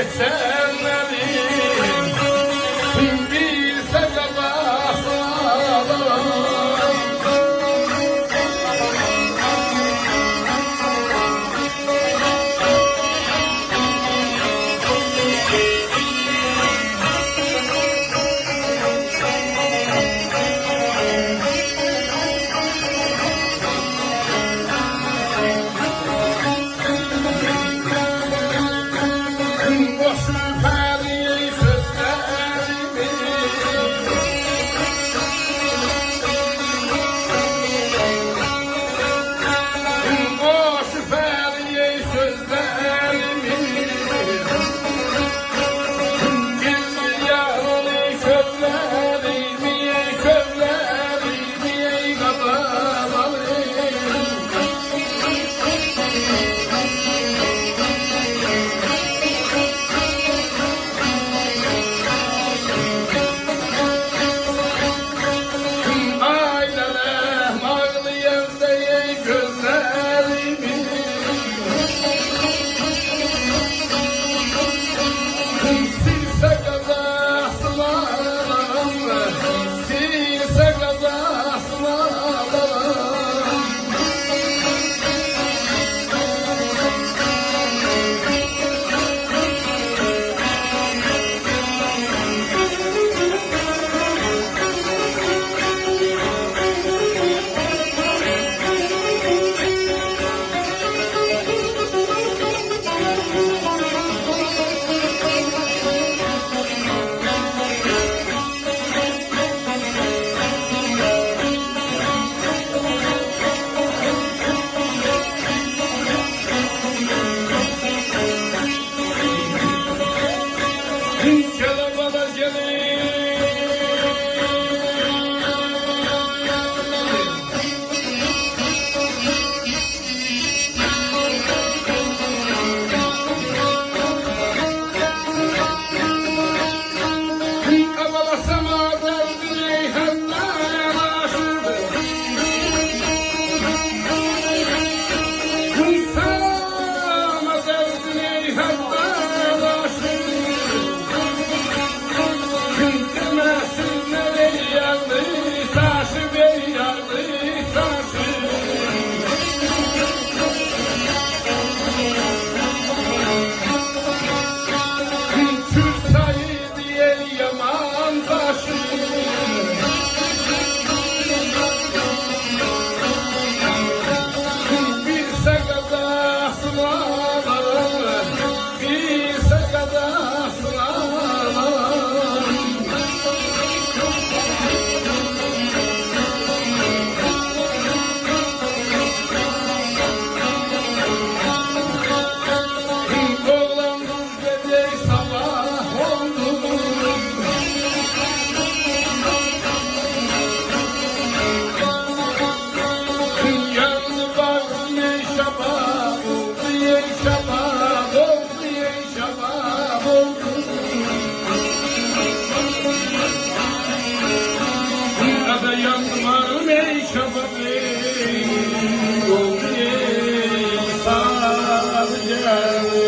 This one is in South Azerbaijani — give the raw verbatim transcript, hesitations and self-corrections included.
سنلرین بیر ساغا باخسالار. قوشون فریاد سؤزلریمی، قوشون فریاد سؤزلریمی، گلمیر یارالی کؤللریمی، کؤللریمی، ای قادانلیم. آی ننه‌م، آغلایاندا ای گؤزلریمی، سیل ساغا باخسالار، سیل ساغا باخسالار. دئییر یامان داشی، بیر ساغا باخسالار، بیر ساغا باخسالار. اوغلان گئدک صاباح اولدو. یاندی باغریم، ای شباب اولدو، ای شباب اولدو، ای شباب اولدو. اده یاندی باغریم، ای شباب، ای اولدو، ای ساغ گل.